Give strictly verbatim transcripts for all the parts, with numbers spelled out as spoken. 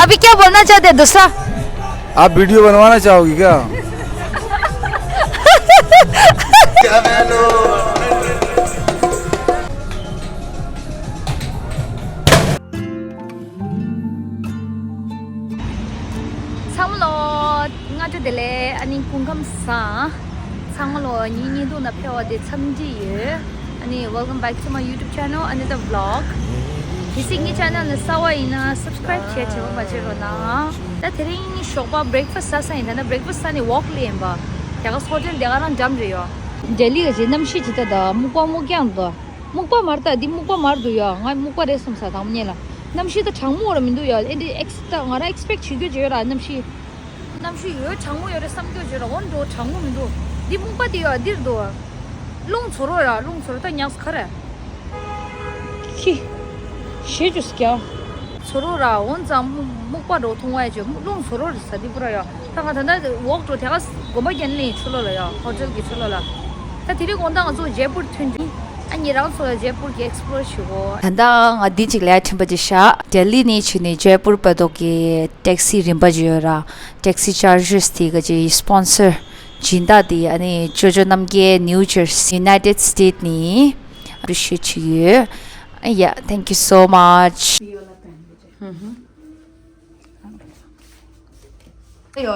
अभी क्या बोलना चाहते हैं दूसरा? आप वीडियो बनवाना चाहोगे क्या? ཚང་མ་ལ་སྔ་དྲོ་བདེ་ལེགས། ཨ་ནི་སྐུ་ཁམས་བཟང་། ཚང་མ་ལ་ཉིན་ཉིན་ཐོག་ན་ཕེབས་པ་དེ་འཚམས་འདྲི་ཡོད། ཨ་ནི་welcome back to my YouTube channel, another vlog. གལ་སྲིད་ངའི་channel ནང་གསར་པ་ཡིན་ན་subscribe བྱས་བྱས་པ་མ་བརྗེད་རོགས་གནང་། ད་དེ་རིང་ཞོགས་པ་breakfast ཟ་ས་ཡིན། ད་ནི་breakfast ཟ་ནས་walk ལ་ཡིན་པ། རྒྱ་གར་hotel དེ་ག་རང་འགྲམ་རེད་ཡོད། ལྡི་ལི་གི་གནམ་གཤིས་ཇི་ལྟར་དང་སྨུག་པ་སྨུག་རྒྱང་དང་། སྨུག་པ་མ་རེད་ད། འདི་སྨུག་པ་མ་རེད་འདུག་ཡ། ང་སྨུག་པ་རེད་བསམ་ས་དང་པོ་ཉིད་ལ། གནམ་གཤིས་ད་གྲང་མོ་ར་མི་འདུག་ཡ། ཨེ་འདི་ex- ད་ང་རང་expect བྱེད་རྒྱུ་བྱེད་ཡོད་ར། གནམ་གཤིས་གནམ་གཤིས་ཡོད་གྲང་མོ་ཡོད་རེད་བསམ་རྒྱུ་བྱེད་ར། འོན་ཏེ་གྲང་མོ་མི་འདུག་འདི་སྨུག་པ་དེ་ཡ་འདིར་འདུག་རླུང་ཚོ་རོ་ར། རླུང་ཚོ་རོ་ད་ཉག་ཁ་རེད། ཁྱི། ཞེ་ཅུ་སྐྱ། ཚོ་རོ་ར་འོན་ཙང་སྨུག་པ་འགྲོ་མཐོང་བ་ཡ་ཅོ་རླུང་ཚོ་རོ་རེད་ས་འདི་པུ་ར་ཡ། ད་ང་ད་ལྟ་walk འགྲོ་དེ་ག་དགོན་པ་རྒྱན་ལེན་ཆུ་ལོ་ལ་ཡ། hotel གི་ཆུ་ལོ་ལ། ད་དེ་རིང་དགོང་དག་ང་ཚོ་ཇེ་པུར་ཐོན་རྒྱུ། ཨ་ཉེ་རང་ཚོ་ལ་ཇེ་པུར་གྱི་explore བྱེད་གོ། ད་ལྟ་ང་འདི་གཅིག་ལས་ཁྲིམས་པ་ཅིག་བཞག་ལྡི་ལི་ནས་ཕྱིན་ནས་ཇེ་པུར་བར་དུ་གི་taxi རིམ་པ་ཅིག་ཡོད་ར། taxi charges དེ་ག་ཅིག་sponsor སྦྱིན་བདག་དེ་ཨ་ནི་ཅོ་ཅོ་རྣམ་རྒྱལ། New Jersey, United States ནས་appreciate བྱེད་ཀྱི་ཡོད། Yeah, thank you so much. ཡོ་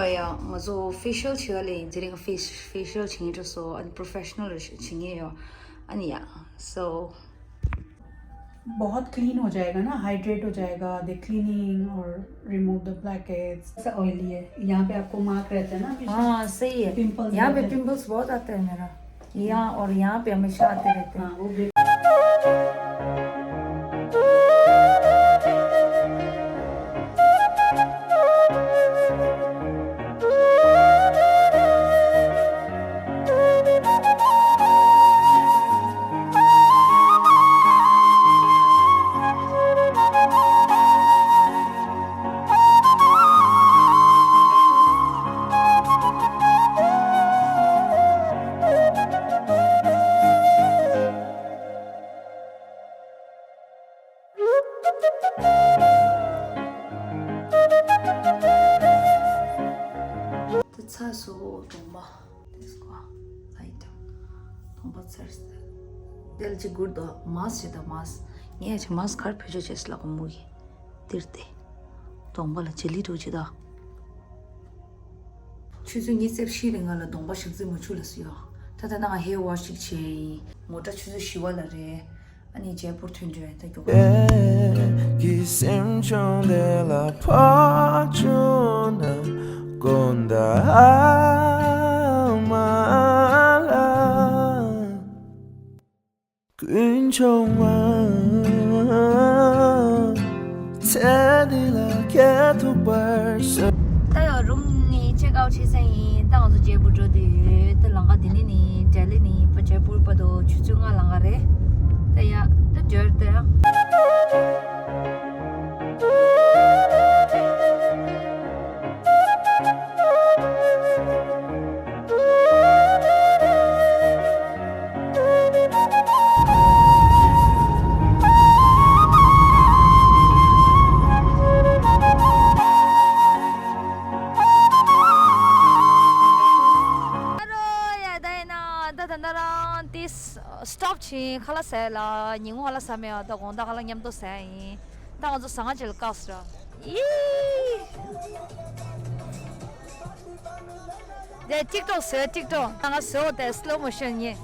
ཡོ། ང་ཚོ་facial བྱེད་ཡ་ལས་དེ་རིང་facial བྱེད་ངེས་འགྲོ་སོ། ཨ་ནི་professional བྱེད་ངེས་ཡོ། ཨ་ནི་ཡ། So बहुत क्लीन हो जाएगा ना, हाइड्रेट हो जाएगा, the cleaning और remove the blackheads। ऐसा ऑयली है, यहाँ पे आपको मार्क रहता है ना हमेशा। हाँ, सही है। पिंपल्स यहाँ पे रहते हैं। पिंपल्स बहुत आता है मेरा। यहाँ और यहाँ पे हमेशा आते रहते हैं। हाँ, वो भी। དེ་ཚ་སོ་གྲོང་པ། དེ་སྐོ་ལ་ཡིན་ཀྱང་གྲོང་པ་ཚར་སོ། དེ་ལ་ཅིག་སྒུར་དོ། མཱསི་བྱེད་དོ་མཱསི། ངས་ཡ་ཅིག་མཱསི་གར་བེད་སྤྱོད་བྱས་སོ་ལ་གོ་མོ་གི། དེར་དེ་གྲོང་པ་ལ་ཅི་ལི་འགྲོ་ཅི་ད། ཆུ་ཚོད་ཉི་ཤུ་རྩ་བཞི་རིང་ང་ལ་གྲོང་པ་ཞག་རྩི་མ་ཆུ་ལ་སུ་ཡོད། ད་ད་ནང་ཧེ་ཝ་ཤི་ཅིག་བྱས་ཡིན། ངོ་སྤྲོད་ཆུ་ཚོད་བཞི་བ་ལ་རེད། ཨ་ནི་ཇེ་པུར་ཐོན་འགྲོ་ཡ་ད་མགྱོགས། གི་སེམས་ཆུང་དེ་ལ་ཕར་བཅུག་ན་དགོན་བདག་ཨ་མ་ལ། ཀུན་འབྱུང་བ་ཚེ་འདི་ལ་སྐྱེ་ཐུབ་པར་གསོལ། ད་ཡང་རུམ་ནས་ཅེག་ཨའུཊ་བྱེད་ས་ཡིན། ད་ང་ཚོ་ཇེ་པུར་འགྲོ་བསྡད་ཡོད། ད་ལམ་ཁ་འདི་ནས་ནི་ལྡི་ལི་ནས་ཕར་ཇེ་པུར་བར་དུ་ཆུ་ཚོད་ལྔ་ལམ་ཁ་རེད། ད་ཡ་ད་འབྱོར་ད་ཡ། ཨ་རོ་ཡ་ད་ཡིན་ན་ད་ད་ད་རང་ཏིས་སི་ཊོབ་བྱིན་ཁ་ལག་ཟས་ལ་ཉིན་གུང་ཁ་ལག་ཟ་མེད་ཨ། ད་དགོང་དག་ཁ་ལག་མཉམ་དུ་ཟས་ཡིན། ད་ང་ཚོ་ཟ་ང་ཅིག་ལ་བཀག་སོང་། ཡི། दे TikTok से TikTok। ང་བཟོ་དེ་slow motion ཡིན།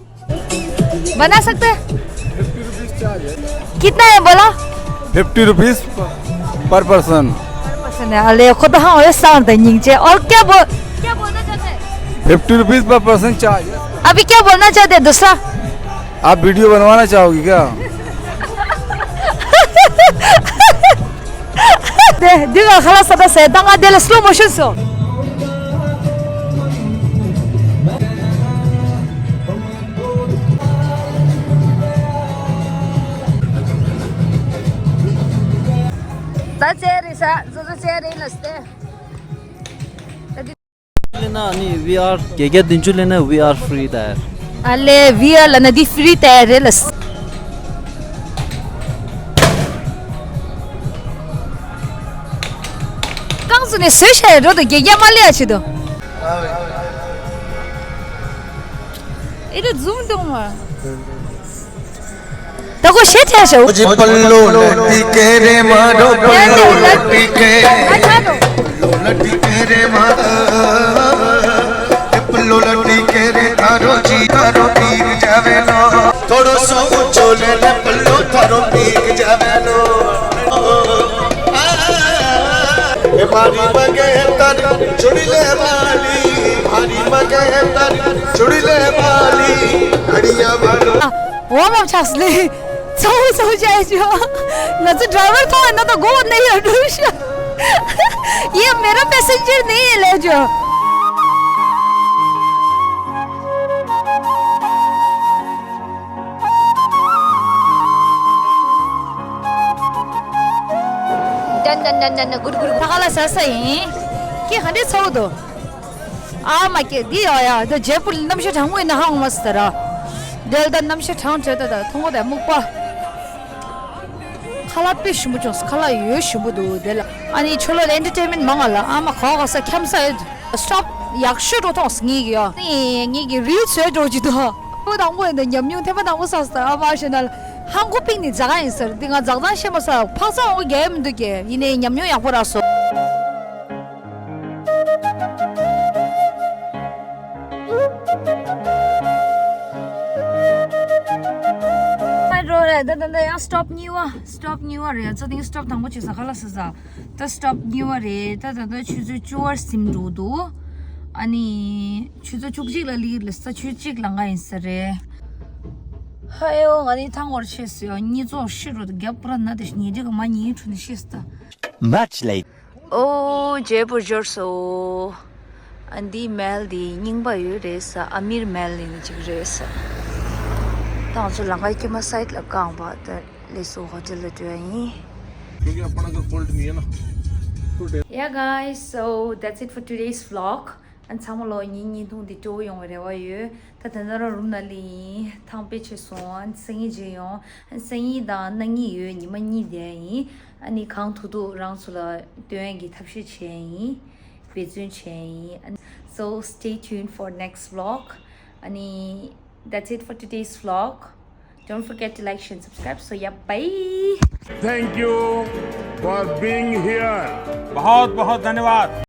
बना सकते हैं? कितना है बोला? Fifty rupees per person. Person है। अरे खुद हम और सांग दे निंचे। और क्या बोल, क्या बोलना चाहते हैं? फिफ्टी रुपीज पर पर्सन चाय। अभी क्या बोलना चाहते हैं दूसरा? आप वीडियो बनवाना चाहोगे क्या? དེ་འདི་ང་ཁ་ལག་ཟ་ད་ཟས་ད་ང་དེ་ལ་སི་ལོ་མོ་ཤོན་སོ། ད་ཅེ་རེ་ས་ཛོ་ཛོ་ཅེ་རེ་ལ་སྟེ། ད་འདི་ལེན་ན་ནི་ཝི་ཨར་བརྒྱད་བརྒྱ་བདུན་ཅུ་ལེན་ན་ཝི་ཨར་ཧྥི་རི་ད་ཡར། ཨ་ལེ་ཝི་ཨར་ལ་ན་འདི་ཧྥི་རི་ད་ཡར་རེད་ལ། རྐང་བཙུགས་ནས་བཟོས་བཞག་ཡ་འགྲོ་འདུག་གེགས་རྒྱག་མ་སླེབས་ཡ་ཆེད་དུ། ཨེ་རེད་འཛུམ་གཏོང་བ། ད་ཁོ་ཞེ་ཐལ་ཤག་འོ། पल्लो लट्टी के रे मारो, पल्लो लट्टी के। लट्टी के रे मारो, पल्लो लट्टी के रे थारो जी थारो पीक जावे लो। थोड़ो सो चोले ने पल्लो थारो पीक जावे लो। ए मारी मगे तर चुड़ीले वाली, मारी मगे तर चुड़ीले वाली, घड़िया वालो। ཝརམ་ཨབ་ཆགས་ལེ། ཚོ་ཚོ་བྱས་ཅོ། ང་ཚོ་ཌ་རའི་ཝར་ཐོག་ན་ད་གོ་བ་ནས་ཡར་འགྲོ་ཤག ये मेरा पैसेंजर नहीं है ले जो। ཏན་ཏན་ཏན་ཏན། གུར་གུར་གུར། ཕ་ག་ལ་ཟ་ས་ཡིན། ཁྱེད་ག་འདྲས་ཚ་བོ་འདུག་ཨ་མ་ཀྱེ་འདི་ཡོ་ཡ་འདི་ཇེ་པུར་གནམ་གཤིས་གྲང་མོ་ཡིན་ན་ཧང་མ་སི་ད་ར། འདི་ལ་ད་གནམ་གཤིས་གྲང་བྲོས་ད་ད་མཐོང་གོ་ད་སྨུག་པ། ཁ་ལག་དཔེ་ཞིམ་པོ་བྱུང་སོང་། ཁ་ལག་ཡོད་ཞིམ་པོ་འདུག་དེ་ལ་ཨ་ནི་ཆོ་ལོ་ཨེན་ཊར་ཊེན་མེན་ཊི་མང་ང་ལ་ཨ་མ་ག་ག་ས་འཁྱམ་ས་ཡོད། སི་ཊོབ་ཡག་ཤོས་འགྲོ་ཐོངས་ངེད་ཀྱི་ཡོ། ངེད་ཀྱི་རིལ་བཟོས་འགྲོ་གི་འདུག་ཨ་ཕོ་དང་པོ་ཡིན་ད་ཉམས་མྱོང་ཐེངས་མ་དང་པོ་བསགས་སོང་། ཨ་མ་ཞེ་ན་ལ་ཧང་གོ་པིག་ནི་འཛག་ག་ཡིན་ཟེར། འདི་ང་འཛག་སྟངས་ཤེས་མ་སོང་། འཕག་འཚག་འོང་གི་རྒྱལ་མི་འདུག་གས། ཡིན་ནའི་ཉམས་མྱོང་ཡག་པོ་རག་སོང་། ཨ་འགྲོ་རེད། ད་ད་ད་ཡང་སི་ཊོབ་གཉིས་པ། སི་ཊོབ་གཉིས་པ་རེད། ད་དེང་སི་ཊོབ་དང་པོ་བྱས་ས་ག་ལ་ཟེར་ས། ད་སི་ཊོབ་གཉིས་པ་རེད། ད་ད་ད་ཆུ་ཚོད་བཅུ་པར་ཟིན་འགྲོ་འདུག་ཨ་ནི་ཆུ་ཚོད་བཅུ་གཅིག་ལ་སླེབས་ཀྱི་རེད་ས། ཆུ་ཚོད་གཅིག་ལང་ག་ཡིན་ས་རེད། ཧ་ཡོ། ང་ནི་ཐང་བར་ཆས་སུ་ཡོ། གཉིད་ཙོག་ཤི་རོ། རྒྱབ་པུ་ར་ན་དེ་ཉི་འདྲི་ག་མ་ཉི་འཁྲུ་ནི་ཤི་སྟ། Much later. ཨོ་ཇེ་པུར་འབྱོར་སོ། ཨ་འདི་མལ་འདི་རྙིང་པ་ཡོད་རེད་ས། ཨ་མིར་མལ་ཡིན་ཅིག་རེད་ས། ད་ང་ཚོ་ལང་ཀའི་ཀྱེ་མ་སའིད་ལ་བཀང་བ་ད་ལེ་སོ་ཧོ་ཊེལ་ལ་འགྲོ་ཡ་ཡིན། क्योंकि अपन अगर कोल्ड नहीं है ना तो Yeah guys, so that's it for today's vlog. ཨ་ཚང་མ་ལོ་ཉིན་བརྙན་ཐུང་འདི་སྤྲོ་པོ་ཡོང་བའི་རེ་བ་ཡོད། ད་ད་ལྟ་རང་རུམ་ནང་ལ་ཡིན། ཐང་དཔེ་ཆེ་སོང་། ཨ་སང་ཉིན་མཇལ་ཡོང་། ཨ་སང་ཉིན་དང་གནངས་ཉིན་ཡོད། ཉི་མ་གཉིས་བསྡད་ཡིན། ཨ་ནི་གང་ཐུབ་ཐུབ་རང་ཚོ་ལ་སྟོན་ཡ་གི་ཐབས་ཤེས་བྱས་ཡིན། འབད་བརྩོན་བྱས་ཡིན། ཨ་ནི་so stay tuned for next vlog. ཨ་ནི that's it for today's vlog. Don't forget to like, share and subscribe. So yeah, bye. Thank you for being here. बहुत बहुत धन्यवाद।